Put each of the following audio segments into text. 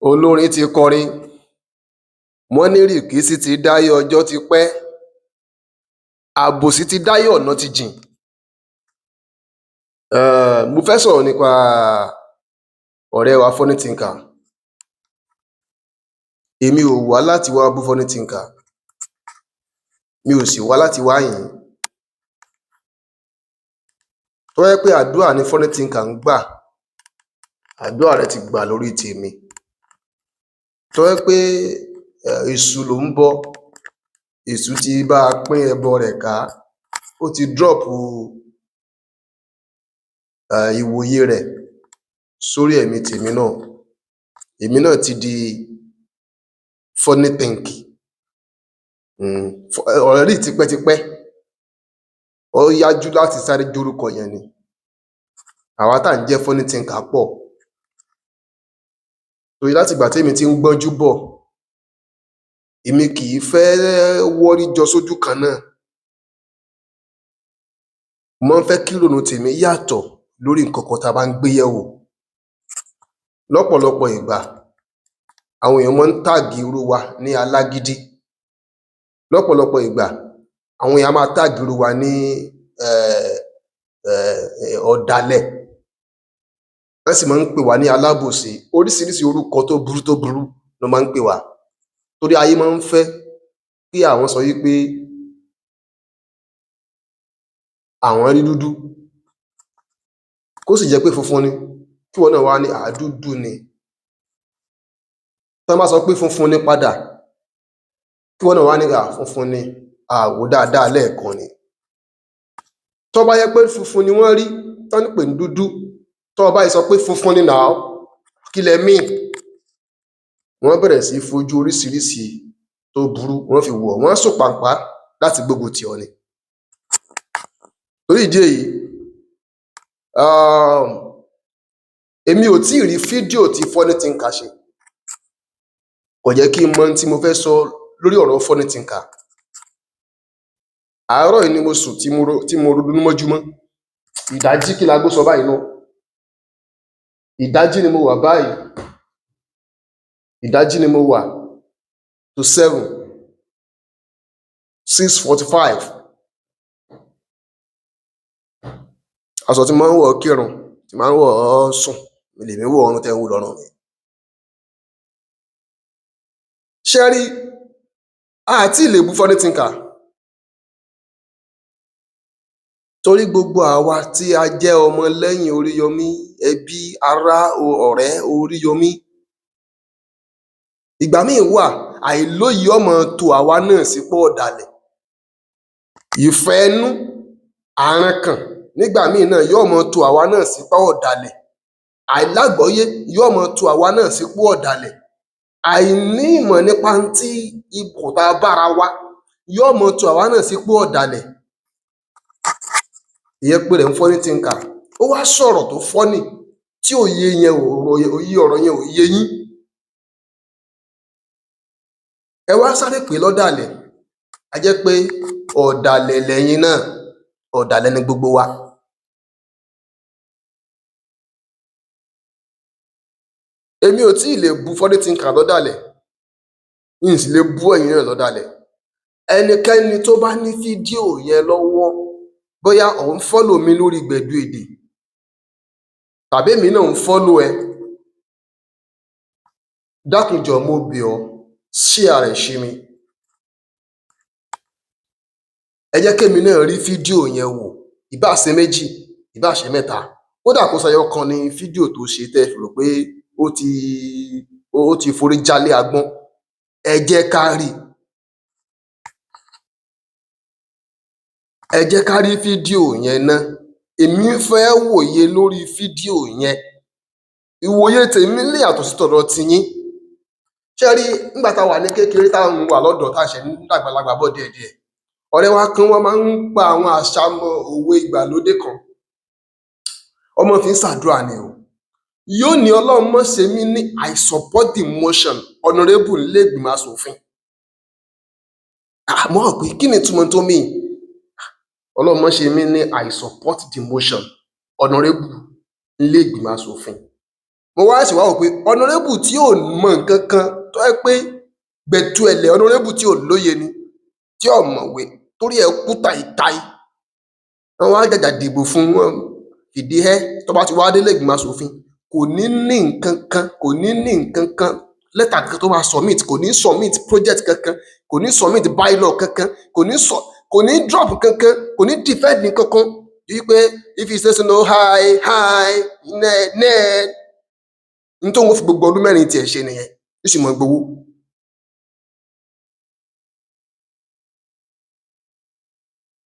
Olórin ti kọrin, wọ́n ní rìkíṣí ti dáyé ọjọ́ ti pẹ́, àbòsí ti dáyé ọ̀nà ti jìn. Mo fẹ́ sọ̀rọ̀ nípa ọ̀rẹ́ wa Funny Thinker. Èmi ò wá láti wá bú Funny Thinker, mi ò sì wá láti wá yìn ín. Tó bá jẹ́ pé àdúrà ni Funny Thinker ń gbà, àdúrà rẹ̀ ti gbà lórí tèmi. Tó bá jẹ́ pé èṣù ló ń bọ, èṣù ti bá a pín ẹbọ rẹ̀ ká, ó ti drop ìwòye rẹ̀ sórí ẹ̀mí tèmi náà. Èmi náà ti di Funny Think. Already tipẹ́tipẹ́, ó yájú láti sáré jórúkọ yẹn ni. Àwa tá à ń jẹ́ Funny Thinker pọ̀. Torí láti ìgbà témi ti ń gbọ́njú bọ̀, èmi kì í fẹ́ wọ́rí jọ sójú kan náà. Mo máa ń fẹ́ kí ìrònú tèmi yàtọ̀ lórí nǹkan kan tá a bá ń gbé yẹ̀wò. Lọ́pọ̀lọpọ̀ ìgbà, àwọn èèyàn máa ń tag irú wa ní alágídí. Lọ́pọ̀lọpọ̀ ìgbà, àwọn èèyàn á máa tag irú wa ní ọ̀dàlẹ̀. Wọ́n sì máa ń pè wá ní alábòsí. Oríṣiríṣi orúkọ tó burú tó burú ló máa ń pè wá. Torí ayé máa ń fẹ́ kí àwọn sọ wí pé àwọn rí dúdú, kó sì jẹ́ pé funfun ni, kí ìwọ náà wá ní à dúdú ni. Tán bá sọ pé funfun ni padà, kí ìwọ náà wá ní à funfun ni, a wò ó dáadáa lẹ́ẹ̀kan ni. Tó bá jẹ́ pé funfun ni wọ́n rí tán ń pè ní dúdú, tó o bá sọ pé funfun ni now, kí lẹ mean? Wọ́n bẹ̀rẹ̀ sí í fojú oríṣiríṣi tó burú, wọ́n fi wò ọ́, wọ́n sùn pàǹpá láti gbógun tì ọ́ ni. Torí ìdí èyí, èmi ò tíì rí fídíò tí Funny Thinker ṣe. Kò jẹ́ kí n mọ ohun tí mo fẹ́ sọ lórí ọ̀rọ̀ Funny Thinker. Àárọ̀ yìí ni mo sùn tí mo ronú mọ́júmọ́. Ìdájí kí lago sọ báyìí ná? Ìdájí ni mo wà báyìí. Ìdájí ni mo wà to 7, 6:45. Aṣọ tí mo máa ń wọ̀ kírun, tí máa ń wọ̀ ọ́ sùn, lèmi wọ̀ ọrùn tẹ́ ń wò lọ́rùn mi. Ṣé ẹ rí, a tí lè bú Funny Thinker. Torí gbogbo àwa tí a jẹ́ ọmọ lẹ́yìn Oríyọmí, ẹbí, ará, ọ̀rẹ́ Oríyọmí. Ìgbà míì wà, àìlóye ó máa to àwa náà sípò ọ̀dàlẹ̀. Ìfẹ́ inú, àrankàn nígbà míì náà yóò máa to àwa náà sípò ọ̀dàlẹ̀. Àìlágbọ́yé yóò máa to àwa náà sípò ọ̀dàlẹ̀. Àìní ìmọ̀ nípa tí ipò tá a bára wa yóò máa to àwa náà sípò ọ̀dàlẹ̀. Ìyẹn pé rẹ̀ ń Funny Thinker. Ó wá sọ̀rọ̀ tó funny tí òye yẹn ò òye ọ̀rọ̀ yẹn ò yé yín. Ẹ wá sáré pè é lọ́dàlẹ̀. A jẹ́ pé ọ̀dàlẹ̀ lẹ̀yin náà, ọ̀dàlẹ̀ ni gbogbo wa. Èmi ò tí ì lè bú Funny Thinker lọ́dàlẹ̀, n sì lè bú ẹ̀yin náà lọ́dàlẹ̀. Ẹnikẹ́ni tó bá ní fídíò yẹn lọ́wọ́, bóyá ò ń follow mi lórí Gbẹ̀du Èdè tàbí èmi náà ń follow ẹ, dákun jọ̀ọ́ mo bẹ̀ ọ́, share rẹ̀ sí mi. Ẹ jẹ́ kémi náà rí fídíò yẹn wò, ìbáà ṣe méjì, ìbáà ṣe mẹ́ta. Kódà kó ṣẹyọ kan ni fídíò tó ṣe tẹ́ ẹ fi rò pé ó ti forí jálé agbọ́n. Ẹ jẹ́ ká rí. Ẹ jẹ́ ká rí fídíò yẹn ná. Èmi fẹ́ wòye lórí fídíò yẹn. Ìwòye tèmi lè yàtọ̀ sí tọ̀dọ̀ tiyín. Ṣé ẹ rí, nígbà tá a wà ní kékeré, tá ń wà lọ́dọ̀ọ́, tá a ṣẹ̀ ń dàgbàlagbà bọ̀ díẹ̀díẹ̀, ọ̀rẹ́ wa kan wọ́n máa ń pa àwọn àṣàmọ̀ òwe ìgbàlódé kan. Ọmọ fi ń ṣàdúrà ni o. Yóò ní Ọlọ́run má ṣe mí ní "I support the motion" honourable nílé ìgbìmọ̀ aṣòfin. Mo rò pé kí ni ìtumọ̀ tó mean? Ọlọ́run má ṣe mí ní "I support the motion" honourable nílé ìgbìmọ̀ aṣòfin. Mo wá ṣe wá wò pé honourable tí ò mọ nǹkan kan, tó yẹ pé gbẹ̀tuẹ̀lẹ̀ honourable tí ò lóye ni, tí ò mọ̀wé, torí ẹ̀ kú tàìtàì, wọn wá jàjà dìbò fún wọn fìdí ẹ. Tó bá ti wá délé ìgbìmọ̀ asòfin, kò ní ní nǹkan kan, kò ní ní nǹkan kan, lẹ́tà kan tó máa submit, kò ní submit project kankan, kò ní submit bylaw kankan, kò ní drop kankan, kò ní defend kankan, wípé if you say no hi hi nẹ nẹ nítorí wọn fi gbogbo ọdún 4 tiẹ̀ ṣe nìyẹn, ó sì mọ gbowó.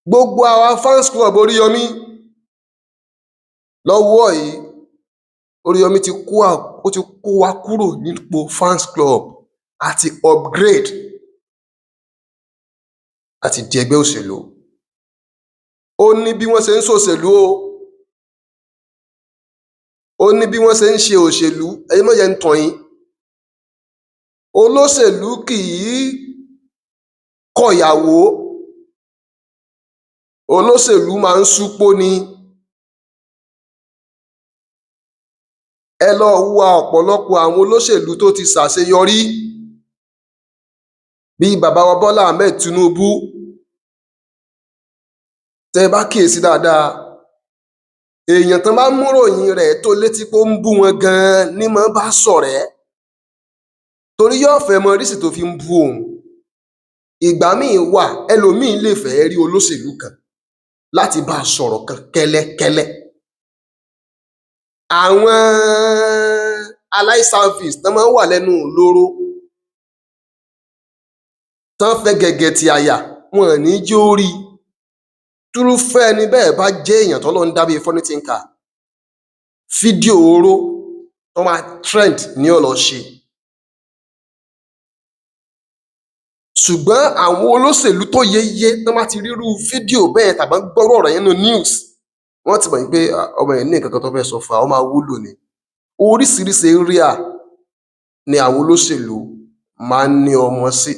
Gbogbo àwa fans club Oríyọmí lọ́wọ́ yìí, Oríyọmí ti kó ó ti kó wa kúrò nípò fans club àti upgrade àti di ẹgbẹ́ òṣèlú. Ó ní bí wọ́n ṣe ń ṣòṣèlú o, ó ní bí wọ́n ṣe ń ṣe òṣèlú. Ẹ̀yin má jẹ́ ń tàn yín, olóṣèlú kì í kọ̀yàwó, olóṣèlú máa ń súpó ni. Ẹ lọ wo ọ̀pọ̀lọpọ̀ àwọn olóṣèlú tó ti ṣàṣeyọrí bíi bàbá wa Bọ́lá Ahmed Tinubu. Tẹ ẹ bá kíyèsí dáadáa, èèyàn tán bá mú ròyìn rẹ̀ tó létí pé ó ń bú wọn ganan ní máa bá ṣọ̀rẹ́, torí yóò fẹ́ mọ rísì tó fi ń bú òun. Ìgbà míì wà, ẹlòmíín lè fẹ́ rí olóṣèlú kan láti bá a sọ̀rọ̀ kan kẹ́lẹ́kẹ́lẹ́. Àwọn aláìsàfíìsì tán máa ń wà lẹ́nu ìloro, tán fẹ́ gẹ̀gẹ̀ tí àyà wọn ò ní jó rí. Túrúfẹ́ ẹni bẹ́ẹ̀ bá jẹ́ èèyàn tó lọ ń dábìí funny thinker, fídíò oró tó máa trend ní ọ̀lọ́ ṣe. Ṣùgbọ́n àwọn olóṣèlú tó yeye tó bá ti rírú fídíò bẹ́ẹ̀ tàbí gbọ́rọ̀ ọ̀rọ̀ yẹn nínú news, wọ́n ti mọ̀ pé ọmọ yẹn ní nǹkan kan tó fẹ́ sọ fún wa, ó máa wúlò ni. Oríṣiríṣi area ni àwọn olóṣèlú máa ń ní ọmọ sí.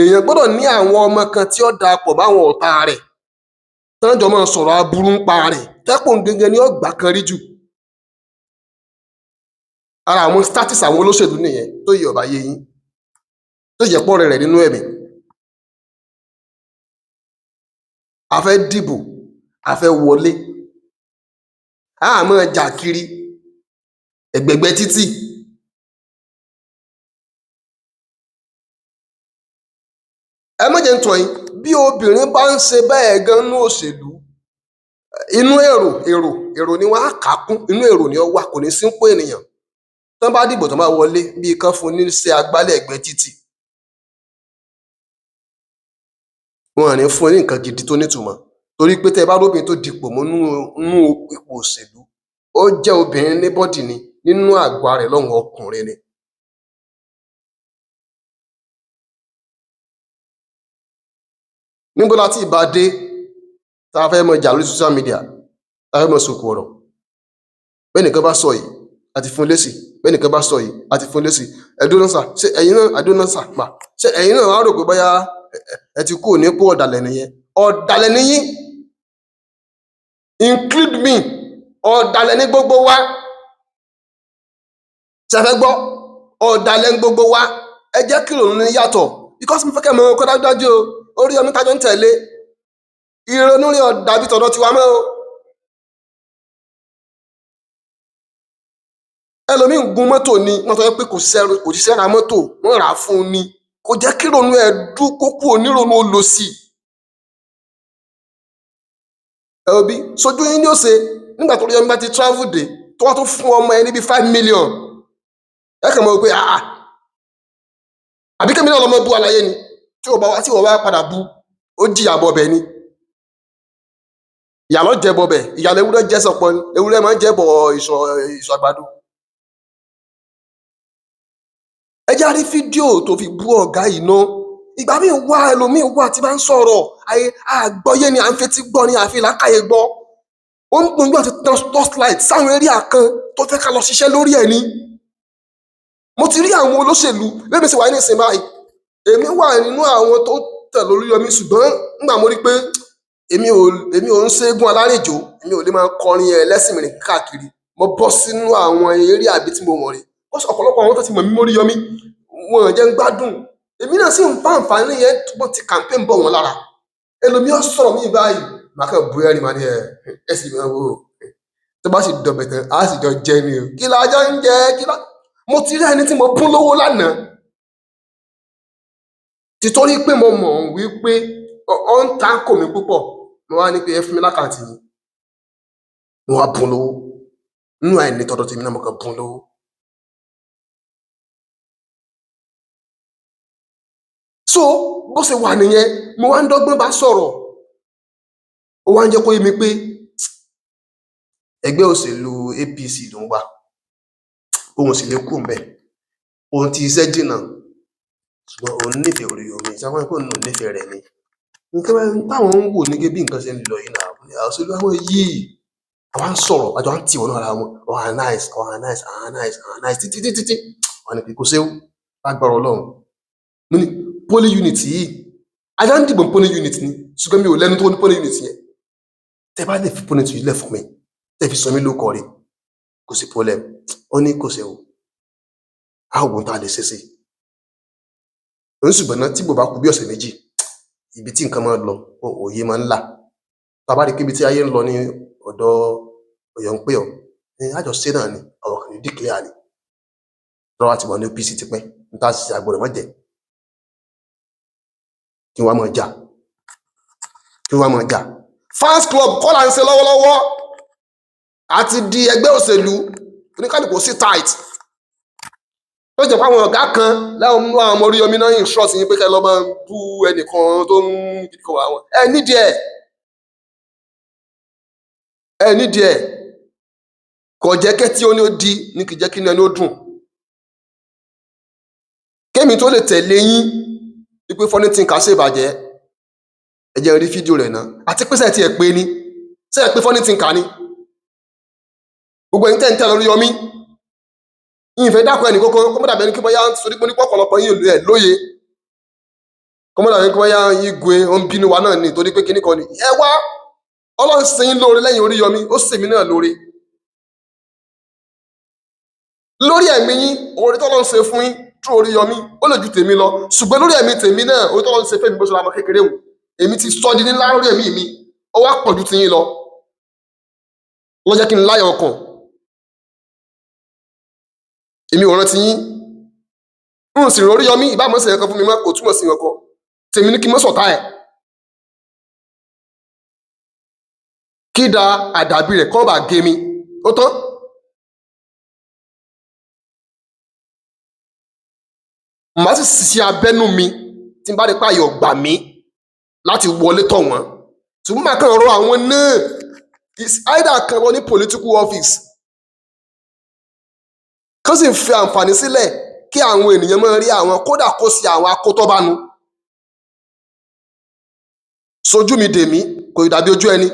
Èèyàn gbọ́dọ̀ ní àwọn ọmọ kan tí ó darapọ̀ máwọn ọ̀tá rẹ̀, tán jọ máa sọ̀rọ̀ aburú ń pa rẹ̀, tẹ́pọ̀ gangan ni ó gbà kan rí jù. Ara àwọn status àwọn olóṣèlú nìyẹn tó yẹ ọ̀bá yé yín, tó jẹ́ pọ̀ rẹ̀ nínú ẹ̀mí. A fẹ́ dìbò, a fẹ́ wọlé, a máa jà kiri ẹ̀gbẹ̀gbẹ́ títì. Ẹ má jẹ́ ń tàn yín, bí obìnrin bá ń ṣe bẹ́ẹ̀ gan nínú òṣèlú, inú èrò èrò èrò ni wọ́n á kà á kún, inú èrò ni ó wà, kò ní sípò ènìyàn. Tán bá dìbò, tán bá wọlé, bíi kán fún ní iṣẹ́ agbálẹ̀ ẹ̀gbẹ́ títì, wọn ò ní fún ní nǹkan gidi tó nítumọ̀. Torí pé tẹ́ ẹ bá róbìnrin tó dipò mú nínú ipò òṣèlú, ó jẹ́ obìnrin ní bọ́dì ni, nínú àgọ́ ara rẹ̀ lọ́hùn ọkùnrin ni. Níbo la tí ì bá dé tá a fẹ́ mọ jà lórí social media, tá a fẹ́ mọ sòkò ọ̀rọ̀? Bẹ́nìkan bá sọ yìí, a ti fún lésì. Bẹ́nìkan bá sọ yìí, a ti fún lésì. Ẹ̀dúnà sà, ṣé ẹ̀yin náà àdúnà sà mà, ṣé ẹ̀yin náà wàá rò pé bóyá ẹ ti kúrò nípò ọ̀dàlẹ̀ nìyẹn? Ọ̀dàlẹ̀ nìyín, include me, ọ̀dàlẹ̀ ní gbogbo wa. Ṣe fẹ́ gbọ́? Ọ̀dàlẹ̀ ní gbogbo wa. Ẹ jẹ́ kí ìrònú ní yàtọ̀, because mo fẹ́ kẹ́ mọ̀ ọ́ dájúdájú o, Oríyọmí tájọ́ ń tẹ̀lé ìrònú rí ọ̀dà bí tọ̀dọ̀ tiwa mọ́ o. Ẹlòmíín gun mọ́tò ni wọ́n sọ pé kò ṣiṣẹ́ ra mọ́tò, wọ́n rà á fún un ni. Kò jẹ́ kí ìrònú ẹ̀ dún kókó onírònú olòṣì. Ẹ wo bí sojú yín ni ó ṣe nígbà tó Oríyọmí bá ti travel dé, tó wá tó fún ọmọ ẹ níbi 5 million, ẹ kàn mọ̀ pé àà àbí kẹ́mi náà lọ́mọ bú aláyé ni. Tí wọ́n bá padà bú, ó jìyà bọ̀bẹ̀ ni, ìyà ló jẹ bọ̀bẹ̀, ìyà lewúrẹ́ jẹ́ sọpọ̀ ni, ewúrẹ́ máa ń jẹ́ bọ̀ ìṣọ̀ àgbàdo. Ẹ já rí fídíò tó fi bú ọ̀gá yìí ná. Ìgbà míì wà, ẹlòmíì wà tí bá ń sọ̀rọ̀, àgbọ́yé ni à ń fetí gbọ́ ni, àfi làákàyè gbọ́. Ó ń gbóngbó àti torchlight sáwọn area kan tó fẹ́ ká lọ ṣiṣẹ́ lórí ẹ̀ ni. Mo ti rí àwọn olóṣèlú bẹ́ẹ̀ mi sì wà ní ìsìn báyìí, èmi wà nínú àwọn tó tẹ̀lé Oríyọmí, ṣùgbọ́n nígbà mo rí pé èmi ò ń ṣẹ́gun alárìnjó, èmi ò lè máa kọrin ẹlẹ́sìn mìíràn káàkiri. Mo bọ́ sínú àwọn eré àbí tí mo mọ̀ rí. Ọ̀pọ̀lọpọ̀ àwọn tó ti mọ̀ mí mórí yọmí, wọn ò jẹ́ ń gbádùn. Èmi náà sì ń fa àǹfààní yẹn tó ti campaign bọ̀ wọ́n lára. Ẹlòmíì ó sọ̀rọ̀ mí báyìí, màá kàn bu ẹ̀rín, màá ní ẹ ẹ sì máa wò ó. Tó bá sì dọ̀bẹ̀ tán, á sì jọ jẹ ni o. Kí la jọ ń jẹ? Kí la mo ti rí ẹni tí mo bún lówó lánàá, títorí pé mo mọ̀ wípé ọ ń ta kò mí púpọ̀, mo wá ní pé ẹ fún mi l'account yìí. Mo wá bún lówó nínú àìní tọ̀dọ̀ tèmi náà, mo kàn bún lówó. So bó ṣe wà nìyẹn, mo wá ń dọ́gbọ́n bá sọ̀rọ̀, ó wá ń jẹ́ kó yé mi pé ẹgbẹ́ òṣèlú APC ló ń wà, òun sì lè kú mbẹ̀, òun ti iṣẹ́ jìnnà, ṣùgbọ́n òun nífẹ̀ẹ́ Oríyọmí. Sáwọn pé òun náà nífẹ̀ẹ́ rẹ̀ ni nǹkan táwọn ń wò ní gẹ́gẹ́ bí nǹkan ṣe ń lọ yìí náà. Òṣèlú àwọn yìí, àwa ń sọ̀rọ̀, àjọ ń tì wọ́n ara wọn, ọ̀ analyse, ọ̀ analyse, analyse, analyse títí títí tí wọn ni kò séwu, lágbára Ọlọ́run. Mo ní polling unit yìí, ajá ń dìbò polling unit ni, ṣùgbọ́n mi ò lẹ́nu tó ní polling unit yẹn. Tẹ́ bá lè fi polling unit yìí lẹ̀ fún mi, tẹ́ fi sọ mí lóko rẹ̀, kò sí problem. Ó ní kò séwu, a ò wọ́n tá a lè ṣe sí i. Ṣùgbọ́n náà, tí bò bá kú bí ọ̀sẹ̀ 2, ibi tí nǹkan máa ń lọ, òye máa ń là. Tá a bá rí pé ibi tí ayé ń lọ ní ọ̀dọ̀ Ọ̀yọ́ ń pè ọ́ ní àjọṣe náà ni àwọn kan ní declare ni lọ́wọ́ àti wà ní OPC tipẹ́ níta sì àgbọ̀dọ̀ mọ́ jẹ́ kí wọ́n máa jà, kí wọ́n máa jà. Fans club kọ́ là ń ṣe lọ́wọ́lọ́wọ́, àti di ẹgbẹ́ òṣèlú, oníkálukú sí tight. Tó jẹ́ pé àwọn ọ̀gá kan láwọn mú àwọn ọmọ Oríyọmí náà instruct yín pé kẹ́ lọ́ máa bú ẹnìkan tó ń kọ́ àwọn ẹ nídìí ẹ̀, ẹ nídìí ẹ̀. Kò jẹ́ kẹ́tí ó ní ó di ní kì í jẹ́ kí ní ẹni ó dùn. Kémi tó lè tẹ̀lé yín wípé Funny Thinker ṣe ìbàjẹ́, ẹ jẹ́ n rí fídíò rẹ̀ náà. Àti pé sẹ́ẹ̀ tí ẹ pé ní sẹ́ẹ̀ pé Funny Thinker ni gbogbo ẹ̀yin tẹ́ ń tẹ̀lé Oríyọmí yìí fẹ́ dákọ̀ ẹnì kókó kó mọ́ dàbí ẹni kí bóyá sórí pé nípa ọ̀pọ̀lọpọ̀ yín ẹ̀ lóye, kó mọ́ dàbí ẹni kí bóyá igwe ó ń bínú wa náà ni, torí pé kíní kan ni. Ẹ wá, Ọlọ́run ṣe yín lóore lẹ́yìn Oríyọmí, ó ṣèmí náà lóore lórí ẹ̀mí yín. Oore tọ́lọ́run ṣe fún yín tú Oríyọmí, ó lè ju tèmi lọ, ṣùgbọ́n lórí ẹ̀mí tèmi náà, oore tọ́lọ́run ṣe fẹ́mi bó ṣe ra ọmọ kékeré wù, èmi ti sọ di ńlá lórí ẹ̀mí mi, ó wá pọ̀ ju tiyín lọ. Wọ́n jẹ́ kí n láyọ̀ ọkàn. Èmi ò rántí yín, n sì rí Oríyọmí ìbámu ṣe nǹkan fún mi mọ́, kò túmọ̀ sí nǹkan tèmi ní kí n mọ́ sọ̀tá ẹ̀, kí da àdàbí rẹ̀ kọ́ bá gé mi, ó tán. Màá sì ṣiṣẹ́ abẹ́nú mi tí n bá rí pé ayọ̀ gbà mí láti wọlé tọ̀ wọ́n, ṣùgbọ́n màá kàn rọ àwọn náà is either kan lọ ní political office, kán sì fi àǹfààní sílẹ̀ kí àwọn ènìyàn máa rí àwọn, kódà kó sí àwọn akótọ́bánu sojú mi dèmí, kò dàbí ojú ẹni.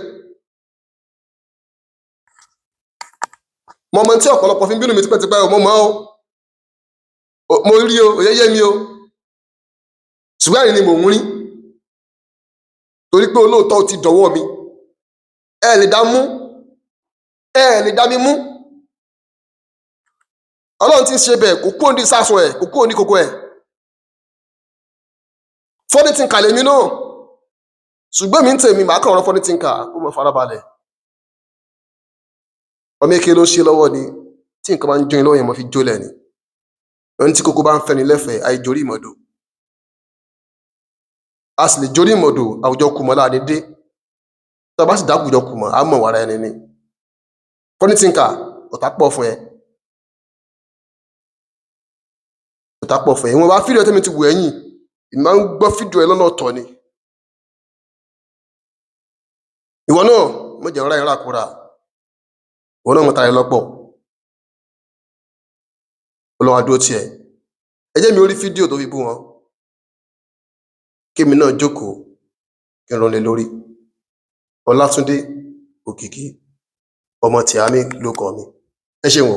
Mo mọ tí ọ̀pọ̀lọpọ̀ fi ń bínú mi tipẹ́tipẹ́ o, mo mọ̀ o, mo rí o, òye yé mi o, ṣùgbọ́n ẹ̀rín ni mò ń rí, torí pé olóòótọ́ ti dọ̀wọ́ mi. Ẹ lè dá mú, ẹ lè dá mi mú. Ọlọ́run ti ń ṣe bẹ́ẹ̀, kò kúrò ní ìsásùn ẹ̀, kò kúrò ní kókó ẹ̀. Funny Thinker lèmi náà, ṣùgbọ́n mi ń tèmi, màá kàn rán Funny Thinker kó mọ farabalẹ̀. Ọmọ èké ló ń ṣe lọ́wọ́ ni, tí nǹkan bá ń jóni lọ́wọ́ yẹn, mo fi jólẹ̀ ni. Ẹni tí kókó bá ń fẹ́ni lẹ́fẹ̀ẹ́, àìjórí ìmọ̀dò, a sì lè jórí ìmọ̀dò. Àwùjọ kùmọ̀ láàdé dé, tá a bá sì dákùjọ kùmọ̀, á mọ̀ wàrà ẹni ni. Funny Thinker, ọ̀tá pọ̀ fún ẹ, ọ̀tá pọ̀ fún ẹ. Ìwọ̀nba fídíò tẹ́mi ti wù ẹ̀yìn, èmi máa ń gbọ́ fídíò ẹ lọ́nà ọ̀tọ̀ ni. Ìwọ náà mo jẹ́ ọ̀rá ìrà kúrà, ìwọ náà mo ta ẹ lọ́pọ̀. Ọlọ́run á dúró tiẹ̀. Ẹ jẹ́ mi ó rí fídíò tó fi bú wọn, kémi náà jókòó kí n ronú lórí. Ọlátúndé Òkìkí ọmọ tìámí ló kọ mi. Ẹ ṣeun o.